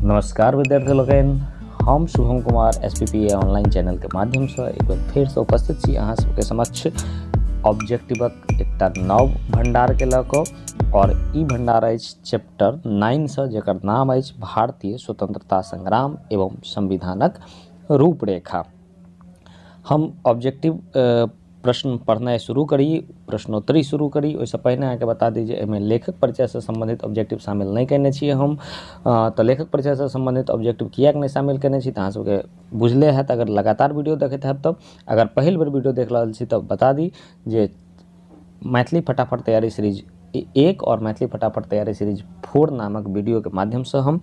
नमस्कार विद्यार्थी लोकनि, हम Shubham Kumar S P P A online चैनलके माध्यमसँ एक बेर फेरसँ उपस्थित छी अहाँ सबके समक्ष ऑब्जेक्टिवक एकटा नव भण्डारके लऽ कऽ। और ई भण्डार अछि चैप्टर 9 सँ, जकर नाम अछि भारतीय स्वतंत्रता संग्राम एवं संविधानक रूपरेखा। हम ऑब्जेक्टिव प्रश्न पढ़नाइ शुरू करी, प्रश्नोत्तरी शुरू करी, ओहिसँ पहिने अहाँके बता दी जे एहिमे लेखक परिचयसँ सम्बन्धित ऑब्जेक्टिव शामिल नहि कयने छियै हम। तऽ लेखक परिचयसँ सम्बन्धित ऑब्जेक्टिव किएक नहि शामिल कयने छी तऽ अहाँ सबके बुझले हैत अगर लगातार वीडियो देखैत हैब तब। अगर पहिल बेर वीडियो देख रहल छी तऽ बता दी जे मैथिली फटाफट तैयारी सीरीज 1 और मैथिली फटाफट तैयारी सीरीज 4 नामक वीडियोके माध्यमसँ हम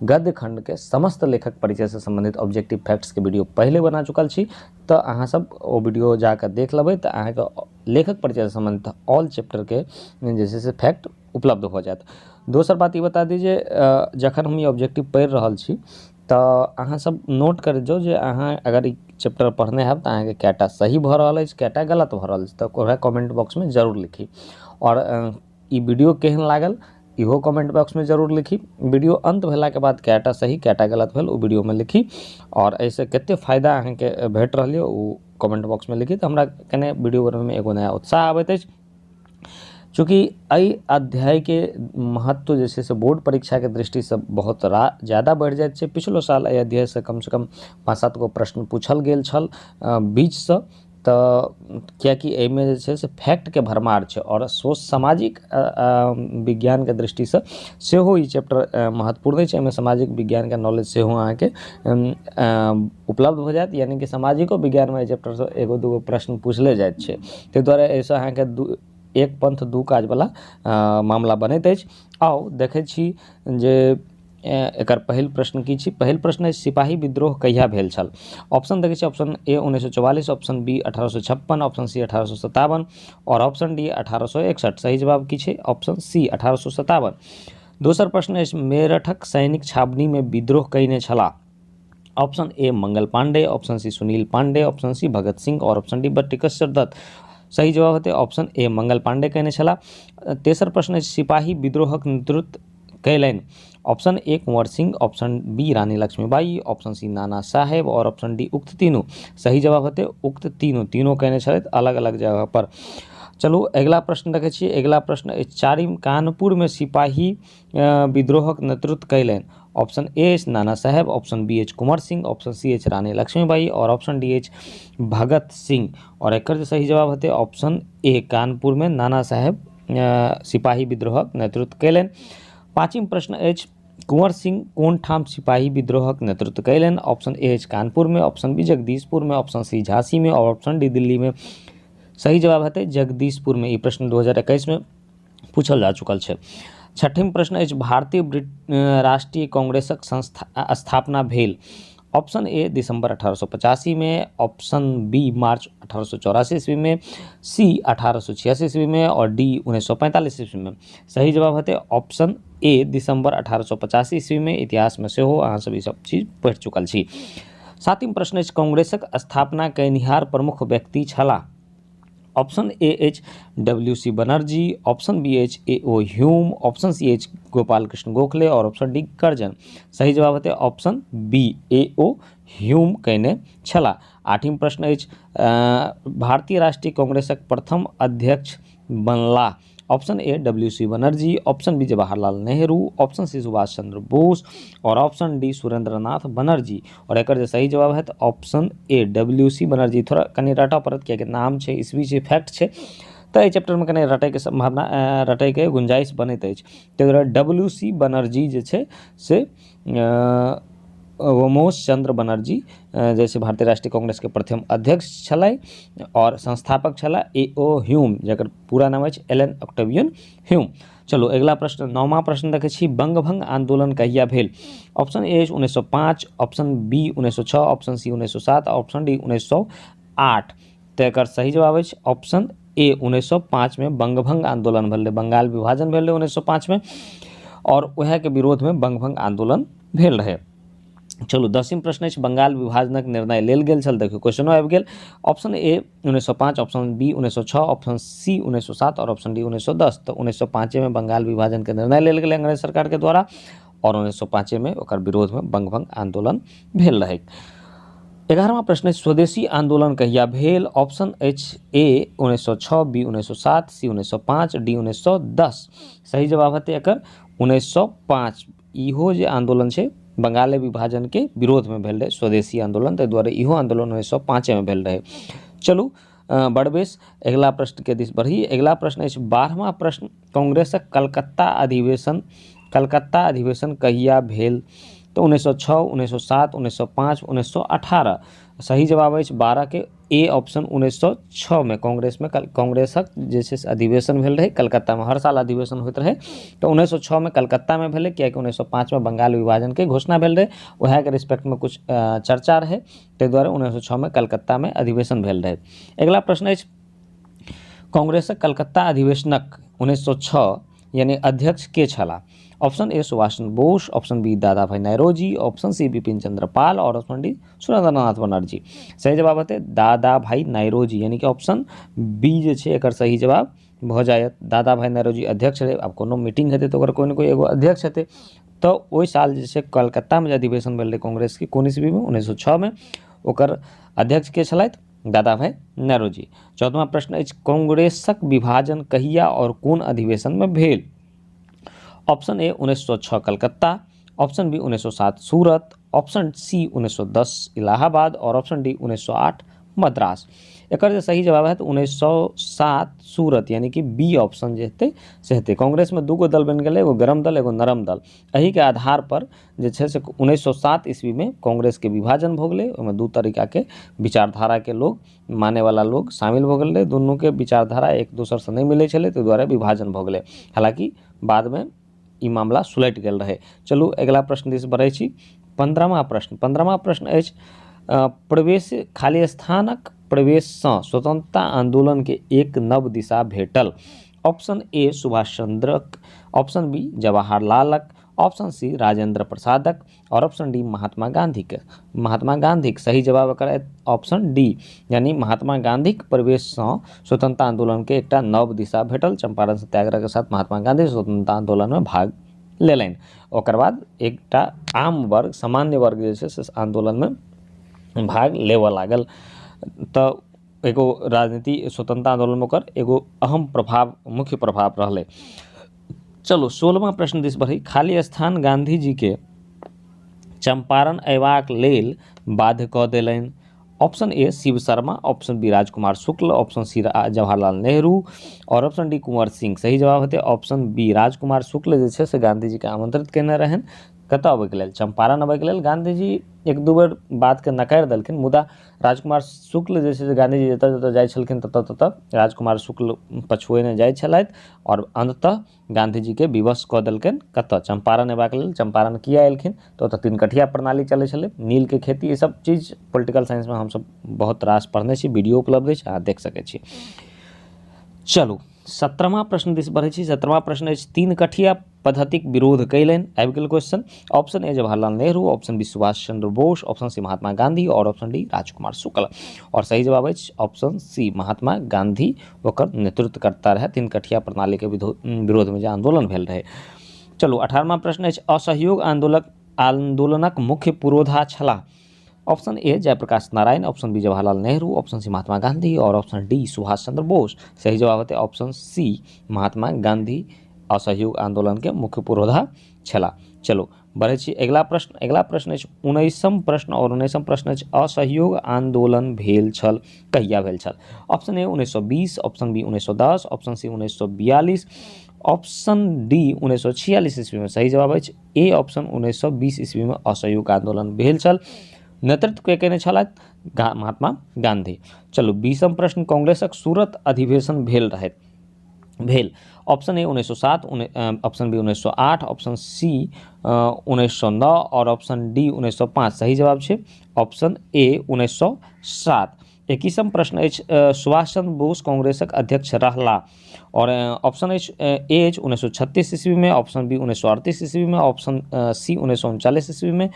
गद्य खंडके समस्त लेखक परिचयसँ सम्बन्धित ऑब्जेक्टिव फैक्ट्सके वीडियो पहिले बना चुकल छी, तऽ अहाँ सब ओ वीडियो जाकऽ देख लेबै तऽ अहाँके लेखक परिचयसँ सम्बन्धित ऑल चैप्टरके जे छै से फैक्ट उपलब्ध भऽ जायत। दोसर बात ई बता दी जे जखन हम ई ऑब्जेक्टिव पढ़ि रहल छी तऽ अहाँ सब नोट करैत जाउ जे अहाँ अगर ई चैप्टर पढ़ने हैब तऽ अहाँके कएटा सही भऽ रहल अछि, कएटा गलत भऽ रहल अछि, तऽ ओकरा कमेंट बॉक्समे जरूर लिखी। आओर ई वीडियो केहन लागल इहो कमेंट बॉक्समे जरूर लिखी। वीडियो अंत भेलाके बाद कएटा सही कएटा गलत भेल ओ वीडियोमे लिखी, आओर एहिसँ कतेक फायदा अहाँके भेट रहल यऽ ओ कमेंट बॉक्समे लिखी, तऽ हमरा कने वीडियो बनबैमे एगो नया उत्साह आबैत अछि। चूँकि एहि अध्यायके महत्व जे छै से बोर्ड परीक्षाके दृष्टिसँ बहुत ज्यादा बढ़ि जाइत छै। पिछलो साल एहि अध्यायसँ कमसँ कम 5-7 गो प्रश्न पूछल गेल छल बीचसँ, तऽ किएकि एहिमे जे छै से फैक्टके भरमार छै आओर सामाजिक विज्ञानके दृष्टिसँ सेहो ई चैप्टर महत्वपूर्ण छै। एहिमे सामाजिक विज्ञानके नॉलेज सेहो अहाँके उपलब्ध भऽ जायत, यानी कि सामाजिको विज्ञानमे एहि चैप्टरसँ एगो दूगो प्रश्न पूछले जाइत छै। ताहि दुआरे एहिसँ अहाँके एक पंथ दू काजवला मामला बनैत अछि। आउ देखै छी जे एकर पहिल प्रश्न की छी। पहिल प्रश्न अछि सिपाही विद्रोह कहिया भेल छल। ऑप्शन देखै छी, option A 1944, option B 1856, option C 1857 और ऑप्शन डी 1861। सही जवाब की छै? Option C 1857। दोसर प्रश्न अछि मेरठक सैनिक छावनीमे विद्रोह कयने छलाह। Option A Mangal Pandey, option C Sunil Pandey, option C Bhagat Singh और ऑप्शन डी बटुकेश्वर दत्त। सही जवाब हेतै ऑप्शन ए मंगल पांडे कयने छलाह। तेसर प्रश्न अछि सिपाही विद्रोहक नेतृत्व कयलनि। Option A Kunwar Singh, option B Rani Lakshmibai, option C Nana Saheb और ऑप्शन डी उक्त तीनू। सही जवाब हेतै उक्त तीनू, तीनू कयने छलथि अलग अलग जगह पर। चलू अगिला प्रश्न देखै छियै। अगिला प्रश्न अछि चारिम कानपुरमे सिपाही विद्रोहक नेतृत्व कयलनि। ऑप्शन ए अछि नाना साहेब, ऑप्शन बी अछि कुंवर सिंह, ऑप्शन सी अछि रानी लक्ष्मीबाई और ऑप्शन डी अछि भगत सिंह। और एकर जे सही जवाब हेतै ऑप्शन ए कानपुरमे नाना साहेब सिपाही विद्रोहक नेतृत्व कयलनि। पाँचम प्रश्न अछि कुंवर सिंह कोन ठाम सिपाही विद्रोहक नेतृत्व कयलनि। ऑप्शन ए अछि कानपुरमे, ऑप्शन बी जगदीशपुरमे, ऑप्शन सी झांसीमे और ऑप्शन डी दिल्लीमे। सही जवाब हेतै जगदीशपुरमे। ई प्रश्न 2021 मे पूछल जा चुकल छै। छठिम प्रश्न अछि भारतीय राष्ट्रीय कांग्रेसक संस्था स्थापना भेल। ऑप्शन ए दिसंबर 1885 में, ऑप्शन बी मार्च 1884 ईस्वी में, सी 1886 ईस्वी में और डी 1945 ईस्वी में। सही जवाब हेतै ऑप्शन ए दिसंबर 1885 ईस्वी में। इतिहास में सेहो अहाँ सब ई सब चीज पढ़ि चुकल छी। सातिम प्रश्न अछि कांग्रेसक स्थापना कयनिहार प्रमुख व्यक्ति छलाह। ऑप्शन ए अछि W C Banerjee, option B अछि A O Hume, option C अछि गोपाल कृष्ण गोखले और ऑप्शन डी कर्जन। सही जवाब हेतै option B A O Hume कयने छलाह। आठम प्रश्न अछि भारतीय राष्ट्रीय कांग्रेसक प्रथम अध्यक्ष बनलाह। Option A W C Banerjee, option B Jawaharlal Nehru, option C Subhash Chandra Bose और ऑप्शन डी सुरेंद्रनाथ बनर्जी। और एकर जे सही जवाब है option A W C Banerjee. थोड़ा कनि रटऽ पड़त कियाकि नाम छै, ईस्वी छै, फैक्ट छै, तऽ एहि चैप्टरमे कनि रटैके सम्भावना रटैके गुंजाइश बनैत अछि। ताहि दुआरे डब्ल्यू सी बनर्जी जे छै से वमोश चंद्र बनर्जी जैसे भारतीय राष्ट्रीय कांग्रेस के प्रथम अध्यक्ष छलै और संस्थापक छलै ए ओ ह्यूम, जकर पूरा नाम अछि एलन ऑक्टेवियन ह्यूम। चलू अगिला प्रश्न नौमा प्रश्न देखै छी। बंगभंग आंदोलन कहिया भेल। ऑप्शन ए अछि 1905, option B 1906, option C 1907, option D 1908। तऽ एकर सही जवाब अछि ऑप्शन ए 1905 में बंगभंग आंदोलन भेल रहै। बंगाल विभाजन भेल रहै 1905 में और वएहके विरोधमे बंगभंग आंदोलन भेल रहै। चलू दसम प्रश्न अछि बंगाल विभाजनक निर्णय लेल गेल छल। देखियौ क्वेश्चनो आबि गेल। Option A 1905, option B 1906, option C 1907 और ऑप्शन डी 1910। तऽ 1905 में बंगाल विभाजन के निर्णय लेल गेलै अंग्रेज सरकार के द्वारा आओर 1905 मे ओकर विरोधमे बंगभंग आंदोलन भेल रहै। 11वां प्रश्न, स्वदेशी आंदोलन कहिया भेल? ऑप्शन अछि ए 1906, बी 1907, सी 1905, डी 1910। सही जवाब हेतै एकर 1905। इहो जे आंदोलन छै बंगाल विभाजन के विरोध में भेल रहे स्वदेशी आंदोलन, ताहि दुआरे इहो आंदोलन 1905 में भेल रहे। चलू बड़बेस अगिला प्रश्न के दिस बढ़ी। अगिला प्रश्न अछि 12वां प्रश्न, कांग्रेसक कलकत्ता अधिवेशन कहिया भेल? तो 1906, 1907, 1905, 1918। सही जवाब अछि 12 के ए ऑप्शन 1906 में कांग्रेसक जे छै से अधिवेशन भेल रहै कलकत्तामे। हर साल अधिवेशन होइत रहै, तऽ 1906 में कलकत्तामे भेलै, कियाकि 1905 में बंगाल विभाजनके घोषणा भेल रहै, उएहके रिस्पेक्टमे कुछ चर्चा रहै, ताहि दुआरे 1906 में कलकत्तामे अधिवेशन भेल रहै। अगिला प्रश्न अछि कांग्रेसक कलकत्ता अधिवेशनक 1906 यानी अध्यक्ष के छलाह? Option A Subhash Chandra Bose, option B Dadabhai Naoroji, option C Bipin Chandra Pal और ऑप्शन डी सुरेंद्रनाथ बनर्जी। सही जवाब हेतै दादा भाई नायरोजी, यानी कि ऑप्शन बी जे छै एकर सही जवाब भऽ जायत। दादा भाई नायरोजी अध्यक्ष रहै। आब कोनो मीटिंग हेतै तऽ ओकर कोइ ने कोइ एगो अध्यक्ष हेतै। तऽ ओहि साल जे छै कलकत्तामे जे अधिवेशन भेल रहै कांग्रेसके कोन ईस्वीमे 1906 मे, ओकर अध्यक्ष के छलथि? दादा भाई नायरोजी। 14वां प्रश्न अछि कांग्रेसक विभाजन कहिया और कोन अधिवेशनमे भेल? Option A 1906 Calcutta, option B 1907 Surat, option C 1910 Allahabad और ऑप्शन डी 1908 मद्रास। एकर जे सही जवाब है 1907 सूरत, यानी कि बी ऑप्शन जे हेतै से हेतै। कांग्रेसमे दूगो दल बनि गेलै, एगो गरम दल एगो नरम दल। एहिके आधार पर जे छै से 1907 ईस्वीमे कांग्रेसके विभाजन भऽ गेलै। ओहिमे दू तरीकाके विचारधाराके लोग मानेवाला लोग शामिल भऽ गेल रहै। दुनूके विचारधारा एक दोसरसँ नहि मिलै छलै, ताहि दुआरे विभाजन भऽ गेलै। हालाँकि बादमे ई मामला सुलटि गेल रहै। चलू अगिला प्रश्न दिस बढ़ै छी। 15वां प्रश्न, 15वां प्रश्न अछि प्रवेश खाली स्थानक प्रवेशसँ स्वतंत्रता आंदोलन के एक नव दिशा भेटल। ऑप्शन ए सुभाष चंद्रक, ऑप्शन बी जवाहरलालक, ऑप्शन सी राजेंद्र प्रसादक और ऑप्शन डी महात्मा गांधीके। महात्मा गांधीक सही जवाब एकर ऑप्शन डी, यानी महात्मा गांधीक प्रवेशसँ स्वतंत्रता आंदोलन के एकटा नव दिशा भेटल। चंपारण सत्याग्रह के साथ महात्मा गांधी स्वतंत्रता आंदोलन में भाग लेलनि। ओकर बाद एकटा आम वर्ग, सामान्य वर्ग जे छै से आंदोलन में भाग लेबऽ लागल। तऽ एगो राजनीति स्वतंत्रता आंदोलन में ओकर एगो अहम प्रभाव, मुख्य प्रभाव रहलै। चलो 16वां प्रश्न दिस बढ़ी। खाली स्थान गांधी जी के चंपारण अयबाक लेल बाध्य कऽ देलनि। Option A Shiv Sharma, option B Rajkumar Shukla, option C Jawaharlal Nehru और ऑप्शन डी कुंवर सिंह। सही जवाब हेतै ऑप्शन बी राजकुमार शुक्ल जे छै से गांधी जी के आमंत्रित केने रहनि। कतऽ अबैके लेल? चंपारण अबैके लेल। गांधी जी एक दू बेर बातके नकारि देलखिन, मुदा राजकुमार शुक्ल जे छै से गांधी जी जतऽ जतऽ जाइ छलखिन ततऽ ततऽ राजकुमार शुक्ल पछुएने जाइ छलथि और अंततः गांधी जी के विवश कऽ देलकनि कतऽ? चंपारण अयबाक लेल। चंपारण किया एलखिन? तऽ ओतऽ तिनकठिया प्रणाली चलै छलै, नीलके खेती, ई सब चीज पोलिटिकल साइंसमे हमसब बहुत रास पढ़ने छी, वीडियो उपलब्ध अछि, अहाँ देख सकै छी। चलू 17वां प्रश्न दिस बढ़ै छी। 17वां प्रश्न अछि तिनकठिया पद्धतिक विरोध कयलनि। आबि गेल question. Option A Jawaharlal Nehru, option B Subhash Chandra Bose, option C Mahatma Gandhi और ऑप्शन डी राजकुमार शुक्ल। और सही जवाब अछि ऑप्शन सी महात्मा गांधी ओकर नेतृत्वकर्ता रहै तिनकठिया प्रणालीके विरोधमे जे आंदोलन भेल रहै। चलू 18वां प्रश्न अछि असहयोग आंदोलनक मुख्य पुरोधा छलाह। Option A Jayaprakash Narayan, option B Jawaharlal Nehru, option C Mahatma Gandhi और ऑप्शन डी सुभाष चंद्र बोस। सही जवाब हेतै ऑप्शन सी महात्मा गांधी असहयोग आंदोलन के मुख्य पुरोधा छलाह। चलो बढ़ै छी अगिला प्रश्न। अगिला प्रश्न अछि 19म प्रश्न और 19म प्रश्न अछि असहयोग आंदोलन भेल छल, कहिया भेल छल? Option A 1920, option B 1910, option C 1942, option D 1946 ईस्वी में। सही जवाब अछि ए ऑप्शन 1920 ईस्वी में असहयोग आंदोलन भेल छल। नेतृत्व के केने छलथि? महात्मा गांधी। चलू 20म प्रश्न, कांग्रेसक सूरत अधिवेशन भेल रहै भेल। Option A 1907, option B 1908, option C 1909 और ऑप्शन डी 1905। सही जवाब छै ऑप्शन ए 1907। 21म प्रश्न अछि सुभाष चंद्र बोस कांग्रेसक अध्यक्ष रहला और ऑप्शन अछि ए अछि 1936 ईस्वी में, ऑप्शन बी 1938 ईस्वी में, ऑप्शन सी 1939 ईस्वी में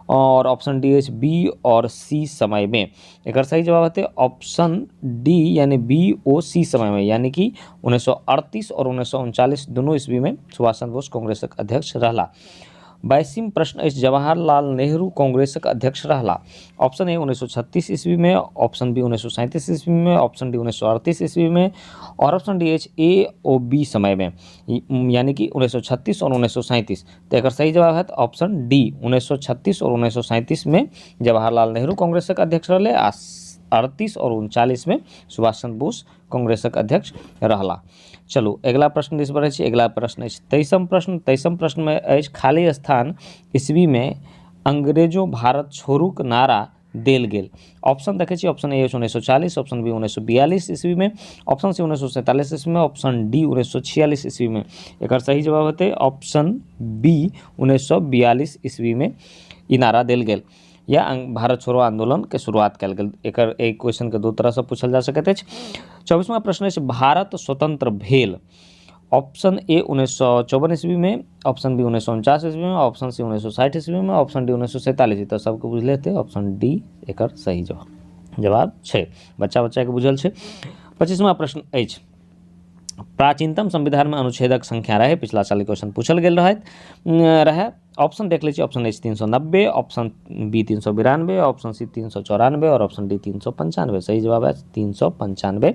और ऑप्शन डी अछि बी और सी समय में। एकर सही जवाब हेतै ऑप्शन डी यानी बी ओ सी समय में, यानी कि 1938 और 1939 दुनू ईस्वी में सुभाष चंद्र बोस कांग्रेसक अध्यक्ष रहला। 22म प्रश्न अछि, जवाहरलाल नेहरू कांग्रेसक अध्यक्ष रहला। ऑप्शन ए 1936 ईस्वी में, ऑप्शन बी 1937 ईस्वी में, ऑप्शन डी 1938 ईस्वी में और ऑप्शन डी अछि ए ओ बी समय में, यानी कि 1936 और 1937। तो एकर सही जवाब हैत ऑप्शन डी 1936 और 1937 में जवाहरलाल नेहरू कांग्रेसक अध्यक्ष रहले आ 38 और 39 में सुभाष चंद्र बोस कांग्रेसक अध्यक्ष रहला। चलू अगिला प्रश्न दिस बढ़ै छी। अगिला प्रश्न अछि 23म प्रश्न। 23म प्रश्नमे अछि खाली स्थान ईस्वी में अंग्रेजों भारत छोड़ूक नारा देल गेल। ऑप्शन देखै छी, ऑप्शन ए अछि 1940, ऑप्शन बी 1942 ईस्वी में, ऑप्शन सी 1947 ईस्वी में, ऑप्शन डी 1946 ईस्वी में। एकर सही जवाब हेतै ऑप्शन बी 1942 ईस्वी में ई नारा देल गेल या भारत छोड़ो आंदोलन के शुरुआत कयल गेल। एकर एक क्वेश्चन के दू तरहसँ पूछल जा सकैत अछि। 24वां प्रश्न अछि भारत स्वतंत्र भेल। ऑप्शन ए 1954 ईस्वी में, ऑप्शन बी 1949 ईस्वी में, ऑप्शन सी 1960 ईस्वी में, ऑप्शन डी 1947। तऽ सबके बुझले हेतै ऑप्शन डी एकर सही जवाब छै, बच्चा बच्चाके बुझल छै। 25वां प्रश्न अछि प्राचीनतम संविधान में अनुच्छेदक संख्या रहे। पिछला साल क्वेश्चन पूछल गेल रहे। ऑप्शन देख लै छी, ऑप्शन अछि 390, ऑप्शन बी 392, ऑप्शन सी 394 और ऑप्शन डी 395। सही जवाब है 395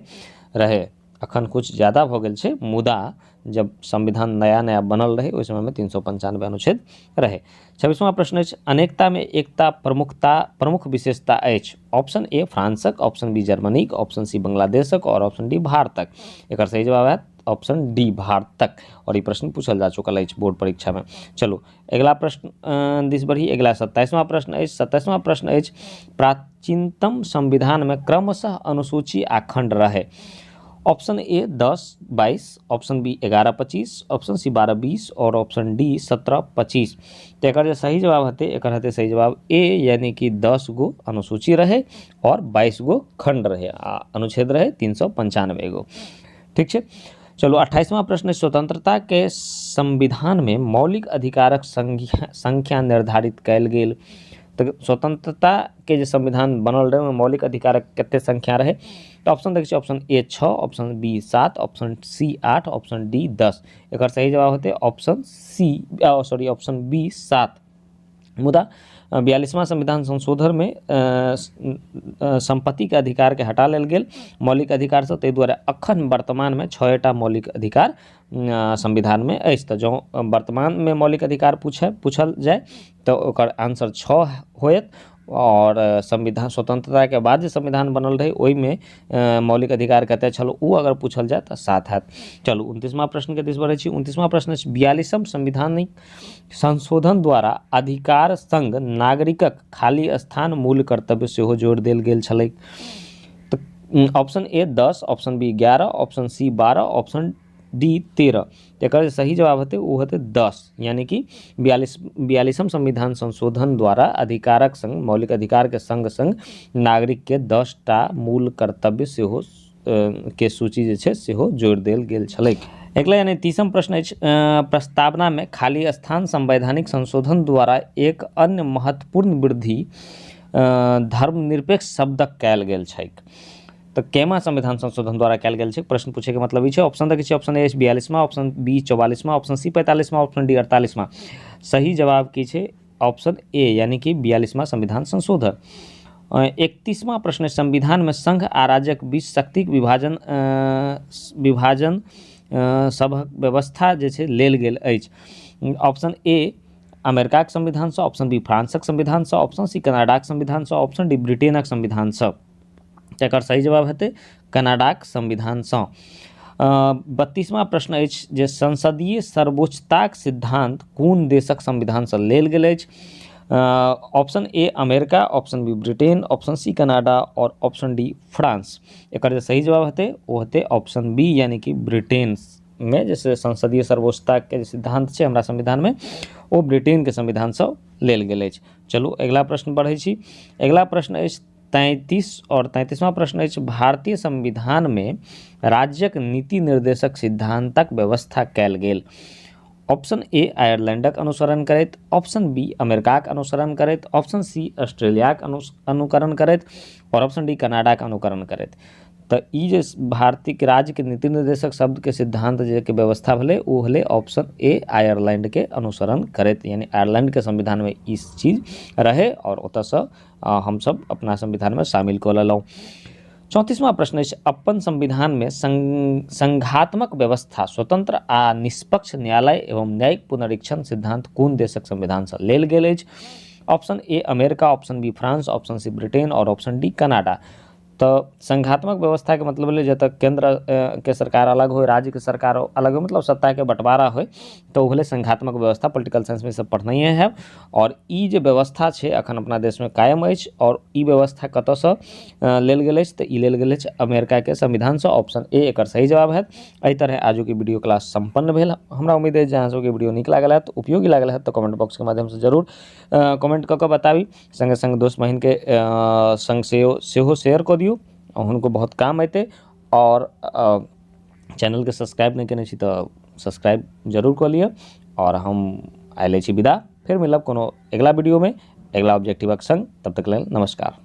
रहे। अखन कुछ ज़्यादा भऽ गेल छै, मुदा जब संविधान नया नया बनल रहे ओहि समयमे 395 अनुच्छेद रहे। 26वां प्रश्न अछि अनेकता में एकता प्रमुख विशेषता अछि। ऑप्शन ए फ्रांसक, ऑप्शन बी जर्मनीक, ऑप्शन सी बांग्लादेशक और ऑप्शन डी भारतक। एकर सही जवाब है ऑप्शन डी भारतक और ई प्रश्न पूछल जा चुकल अछि बोर्ड परीक्षा में। चलू अगिला प्रश्न दिस बढ़ी। अगिला 27वां प्रश्न अछि। 27वां प्रश्न अछि प्राचीनतम संविधान में क्रमशः अनुसूची आ खंड रहे। Option A 10 22, option B 11 25, option C 12 20 और ऑप्शन डी 17 25। तो एकर जे सही जवाब हेतै, एकर हेतै सही जवाब ए, यानी कि 10 गो अनुसूची रहे और 22 गो खंड रहे आ अनुच्छेद रहे 395 गो। ठीक छै। चलू 28वां प्रश्न, स्वतंत्रता के संविधान में मौलिक अधिकारक संख्या निर्धारित कयल गेल। तो स्वतंत्रता के जे संविधान बनल रहे ओहिमे मौलिक अधिकारक कते संख्या रहे। तो ऑप्शन देखै छी, option A 6, option B 7, option C 8, option D 10। एकर सही जवाब हेतै option C sorry option B 7। मुदा 42वां संविधान संशोधन में संपत्ति के अधिकार के हटा लेल गेल मौलिक अधिकार से, ताहि दुआरे अखन वर्तमान में 6टा मौलिक अधिकार संविधान में अछि। तो जँ वर्तमान में मौलिक अधिकार पूछल जाय तो ओकर आंसर 6 होयत और संविधान स्वतंत्रता के बाद जे संविधान बनल रहे ओहिमे मौलिक अधिकार कते छल ओ अगर पूछल जाय तो 7 हैत। चलू 29वां प्रश्न के दिस बढ़ै छी। 29वां प्रश्न अछि 42म संविधानिक संशोधन द्वारा अधिकार संग नागरिकक खाली स्थान मूल कर्तव्य सेहो जोड़ि देल गेल छलै। तो option A 10, option B 11, option C 12, option D 13। एकर सही जवाब हेतै ओ हेतै 10, यानी कि 42म संविधान संशोधन द्वारा अधिकारक संग मौलिक अधिकार के संग संग नागरिक के 10टा मूल कर्तव्य सेहो के सूची जे छै सेहो जोड़ि देल गेल छलै। अगिला यानी 30म प्रश्न अछि प्रस्तावना में खाली स्थान संवैधानिक संशोधन द्वारा एक अन्य महत्वपूर्ण वृद्धि धर्मनिरपेक्ष शब्दक कयल गेल छैक। तो केमा संविधान संशोधन द्वारा कयल गेल छै, प्रश्न पूछे के मतलब ई छै। ऑप्शन देखै छी, ऑप्शन ए 42वां, ऑप्शन बी 44वां, ऑप्शन सी 45वां, ऑप्शन डी 48वां। सही जवाब की छै ऑप्शन ए, यानी कि 42वां संविधान संशोधन। 31वां प्रश्न, संविधान में संघ आ राज्यक बीच शक्तिक विभाजन विभाजन सभक व्यवस्था जे छै लेल गेल अछि। ऑप्शन ए अमेरिकाक संविधानसँ, ऑप्शन बी फ्रांसक संविधानसँ, ऑप्शन सी कनाडाक संविधानसँ, ऑप्शन डी ब्रिटेनक संविधानसँ। एकर सही जवाब हेतै कनाडाक संविधानसँ। 32वां प्रश्न अछि जे संसदीय सर्वोच्चताक सिद्धांत कोन देशक संविधानसँ लेल गेल अछि। Option A America, option B Britain, option C Canada और ऑप्शन डी फ्रांस। एकर जे सही जवाब हेतै ओ हेतै ऑप्शन बी, यानी कि ब्रिटेन में जैसे संसदीय सर्वोच्चता के जे सिद्धांत छै हमरा संविधान में ओ ब्रिटेन के संविधानसँ लेल गेल अछि। चलू अगिला प्रश्न बढ़ै छी। अगिला प्रश्न अछि 33 और 33वां प्रश्न अछि भारतीय संविधान में राज्यक नीति निर्देशक सिद्धांतक व्यवस्था कयल गेल। ऑप्शन ए आयरलैंडक अनुसरण करैत, ऑप्शन बी अमेरिकाक अनुसरण करैत, ऑप्शन सी ऑस्ट्रेलियाक अनुकरण करैत और ऑप्शन डी कनाडाक अनुकरण करैत। तऽ ई जे भारतीय राज्यके नीति निर्देशक शब्दके सिद्धांत जे के व्यवस्था भेलै ओ भेलै ऑप्शन ए आयरलैंडके अनुसरण करैत, यानी आयरलैंडके संविधानमे ई चीज रहै आओर ओतऽसँ हमसब अपना संविधानमे शामिल कऽ लेलहुँ। 34वां प्रश्न अछि, अपन संविधानमे संघात्मक व्यवस्था, स्वतंत्र आ निष्पक्ष न्यायालय एवं न्यायिक पुनरीक्षण सिद्धांत कोन देशक संविधानसँ लेल गेल अछि? Option A America, option B France, option C Britain और ऑप्शन डी कनाडा। तऽ संघात्मक व्यवस्थाके मतलब भेलै जतऽ केंद्र के सरकार अलग होइ, राज्यके सरकार अलग होइ, मतलब सत्ताके बँटवारा होइ, तऽ ओ भेलै संघात्मक व्यवस्था। पोलिटिकल साइंसमे सब पढ़नहिए हैब। आओर ई जे व्यवस्था छै अखन अपना देशमे कायम अछि आओर ई व्यवस्था कतऽसँ लेल गेल अछि? तऽ ई लेल गेल अछि अमेरिकाके संविधानसँ। ऑप्शन ए एकर सही जवाब हैत। एहि तरहे आजुके वीडियो क्लास सम्पन्न भेल। हमरा उम्मीद अछि जे अहाँ सबके वीडियो नीक लागल हैत, उपयोगी लागल हैत, तऽ कमेंट बॉक्सके माध्यमसँ जरूर कमेंट कऽ कऽ बताबी। सङ्गे सङ्ग दोस्त बहिनके सङ्ग सेहो शेयर कऽ दियौ, हुनको बहुत काम एतै। आओर चैनलके सब्सक्राइब नहि केने छी तऽ सब्सक्राइब जरूर कऽ लिअ। आओर हम आइ लै छी विदा, फेर मिलब कोनो अगिला वीडियोमे अगिला ऑब्जेक्टिवक सङ्ग। तब तक लेल नमस्कार।